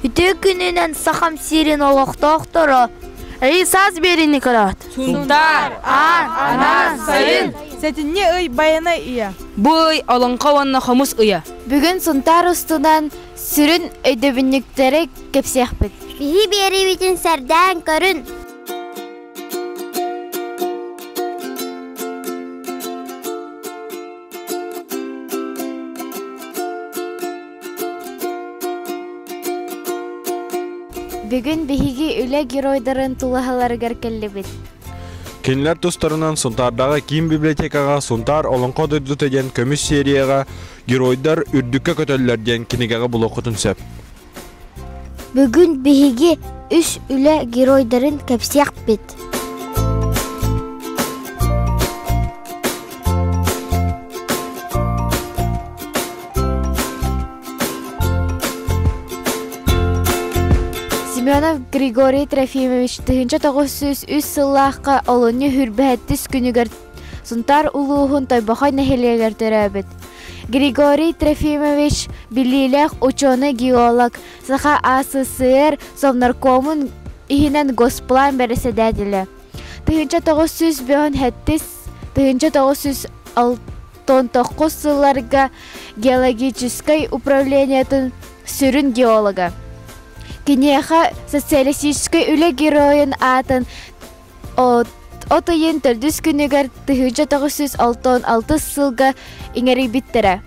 Үтүө күнүнэн Сахам сирин олохтоохторо! Эй, саас биэриини көрөөт. Сунтаар, Аан, анаан, сайын. Сэтинньи ый байана ыйа. Бу ый олоҥхо уонна хомус ыйа. Бүгүн Сунтаар устунан сүрүн өйдөбүнньүктэри кэпсиэхпит. Биһи биэриибитин сэрдээн көрүн! Бүгүн биһиги үлэ геройдарын тулаһаларыгар кэллибит. Кинилэр тустарынан Сунтаардаҕы киин библиотекаҕа Сунтаар олоҥхо дойдута диэн көмүс серияҕа Геройдар үрдүккэ көтөллөр диэн кинигэҕэ булуоххутун сөп. Бүгүн биһиги үс үлэ геройдарын кэпсиэхпит. Семенов Григорий Трофимович 1903 сыллаахха олунньу хүрбэһэттис күнүгэр Сунтаар улууһун Тойбохой нэһилиэгэр төрөөбүт. Григорий Трофимович биллиилээх учуонай-геолог, Саха АССР Совнаркомун иһинэн Госплан бэрэссэдээтэлэ. 1907 1969 сылларга геологическай управлениетын сүрүн геолога. Киниэхэ социалистическай үлэ геройун аатын От ыйын төрдүс күнүгэр 1966 сылга иҥэрийбиттэрэ.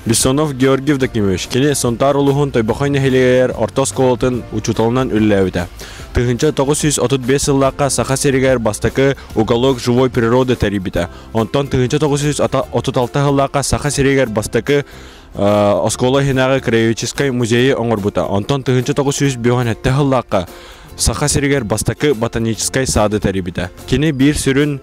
Бессонов Георгий Евдокимович кини Сунтаар улууһун Тойбохой нэһилиэгэр орто оскуолатын учууталынан үлэлээбитэ. 1935 сыллаахха Саха сиригэр бастакы уголок живой природы тэрийбитэ. Онтон 1936 сыллаахха Саха сиригэр бастакы оскуола иһинээҕи краеведческай музейы оҥорбута. Онтон 1957 сыллаахха Саха сиригэр бастакы ботаническай саады тэрийбитэ. Кини биир сүрүн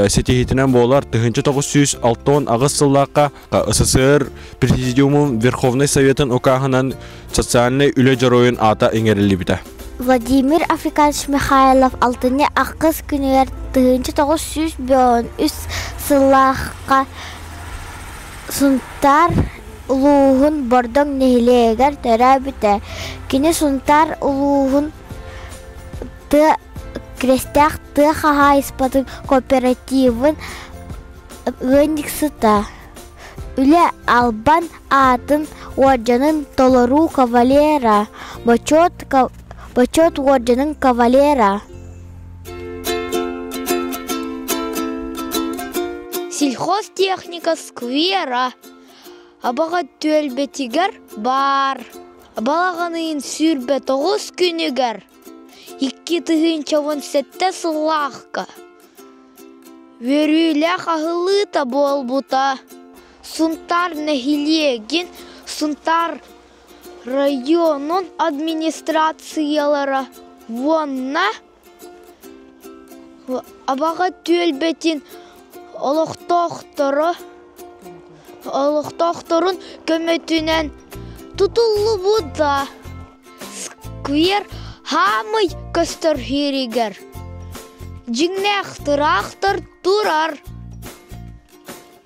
ситиһиитинэн буолар 1968 сыллаахха СССР Президиумун Верховнай Советын укааһынан социальнай үлэ дьоруойун аата иҥэриллибитэ. Владимир Африканович Михайлов алтынньы ахсыс күнүгэр 1953 сыллаахха Сунтаар улууһун Бордоҥ нэһилиэгэр төрөөбүтэ. Кини Сунтаар улууһун тыа Крестээх тыа хаһаайыстыбатын кооперативын ыанньыксыта, Үлэ албан аатын уордьанын толоруу кавалера, Бочуот Бочуот уордьанын кавалера. Сельхозтехника сквера Абаҕа түөлбэтигэр баар. Балаҕан ыйын 29 күнүгэр 2017 сыллаахха үөрүүлээх аһыллыыта буолбута. Сунтаар нэһилиэгин Сунтаар районун администрациялара уонна Абаҕа түөлбэтин олохтоохторо олохтоохторун көмөтүнэн тутуллубута. Сквер хаамый көстөр сиригэр дьиҥнээх тыраахтар турар.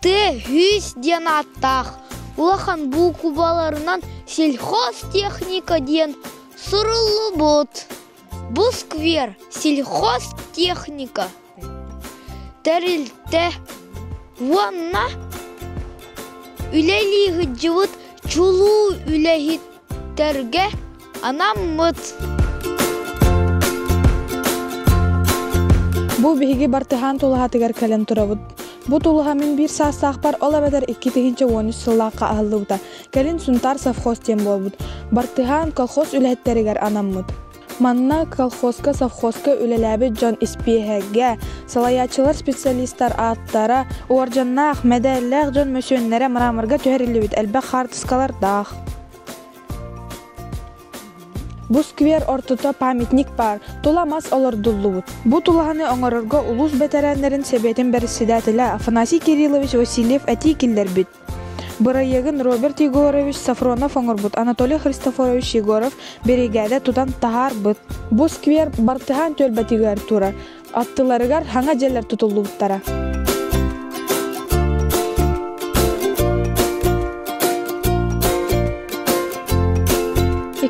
Тыа сүүс диэн ааттаах улахан буукубаларынан «Сельхозтехника» диэн суруллубут. Бу сквер «Сельхозтехника» тэрилтэ уонна үлэлии сылдьыбыт чулуу үлэһиттэргэ анаммыт. Бу биһиги Бартыһаан тулаһатыгар кэлэн турабыт. Бу тулаһа мин биир саастаахпар ол эбэтэр 2013 сыллаахха аһыллыбыта. Кэлин Сунтаар совхоз диэн буолбут. Бартыһаан колхоз үлэһиттэригэр анаммыт. Манна колхозка, совхозка үлэлээбит дьон испиэһэгэ, салайааччылар специалистар ааттара, уордьаннаах, мэдээллээх дьон мөсүөннэрэ мраморга түһэриллибит элбэх хаартыскалардаах. Бу сквер ортото памятник баар, тула мас олордуллубут. Бу тулаһаны оҥорорго улуус бэтэрээннэрин сэбиэтин бэрэссэдээтэлэ Афанасий Кириллович Васильев этии киллэрбит. Бырайыагын Роберт Егорович Сафронов оҥорбут, Анатолий Христофорович Егоров биригээдэ тутан таһаарбыт. Бу сквер Бартыһаан түөлбэтигэр турар, аттыларыгар саҥа дьиэлэр тутуллубуттара.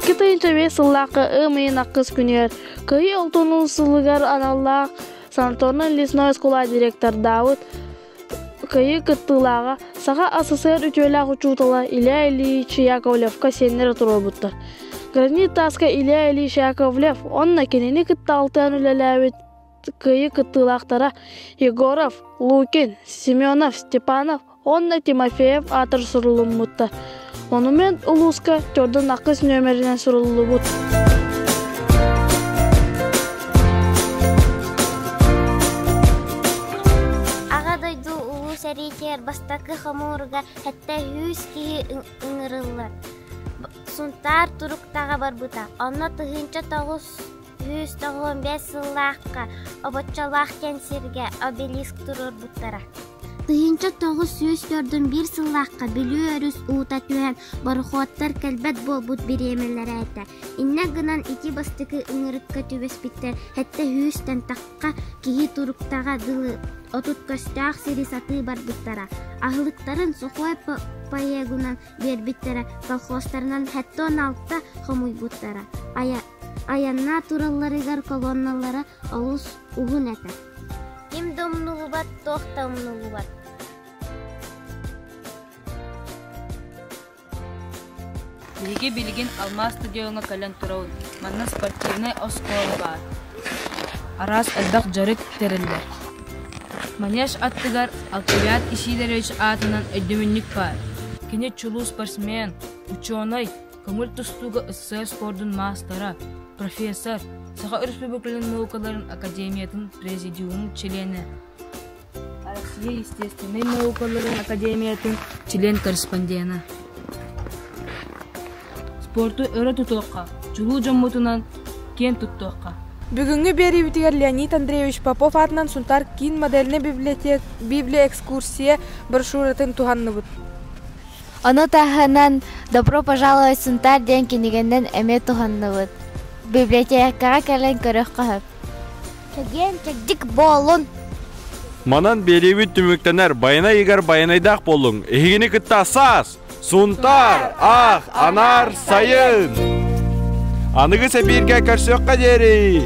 2005 сыллаахха ыам ыйын ахсыс күнүгэр Кыайыы алтын сылыгар аналлаах санаторнай-лесной оскуола директордаабыт Кыайыы кыттыылааҕа, Саха АССР үтүөлээх учуутала Илья Ильич Яковлевка сиэннэрэ туруорбуттар. Гранит тааска Илья Ильич Яковлев уонна кинини кытта алтыһан үлэлээбит Кыайыы кыттыылаахтара Егоров, Лукин, Семенов, Степанов уонна Тимофеев аатыр суруллуммуттар. Монумент улууска төрдүн ахсыс нүөмэринэн суруллубут. Аҕа дойду Улуу сэриитигэр бастакы хомууругар 700 киһи ыҥырыллар. Сунтаар Туруктаҕа барбыта. Онно 1995 сыллаахха Обоччолоох диэн сиргэ обелиск туруорбуттара. 1941 сыллаахха Бүлүү өрүс уута түһэн, борохуоттар кэлбэт буолбут бириэмэлэрэ этэ. Инньэ гынан ити бастакы ыҥырыкка түбэспиттэр 700-тэн тахха киһи Туруктаҕа дылы 30 көстөөх сири сатыы барбыттара. Аһылыктарын сухой паегунан биэрбиттэрэ, колхозтарынан 76 хомуйбуттара. Айаннаа туралларыгар колонналара олус уһун этэ. Ким да умнулубат, туох да умнулубат. Биһиги билигин Алмаас стадиоҥҥа кэлэн турабыт. Манна спортивнай оскуола баар. Араас элбэх дьарык тэриллэр. Манеж аттыгар Алкивиад Исидорович аатынан өйдөбүнньүк баар. Кини чулуу спортсмен, учуонай, көҥүл тустууга СССР спордун маастара, профессор, Саха Өрөспүүбүлүкэтин наукаларын академиятын президиумун чилиэнэ, Россия естественнэй наукаларын академиятын член-корреспондена. Спорту өрө тутуохха, чулуу дьоммутунан киэн туттуохха. Бүгүҥҥү биэриибитигэр Леонид Андреевич Попов аатынан Сунтаар киин модельнай библиотека библиоэкскурсия брошюратын туһанныбыт. Ону таһынан «Добро пожаловать в Сунтаар» диэн кинигэнэн эмиэ туһанныбыт. Библиотекаҕа кэлэн көрүөххэ сөп. Чэгиэн чэгдик буолун! Манан биэриибит түмүктэнэр Байанай ыйыгар байанайдаах буоллуҥ. Эһигини кытта саас! Сунтаар! Аах! Анаар! Сайын! Аныгы сэбииргэ көрсүөххэ диэри!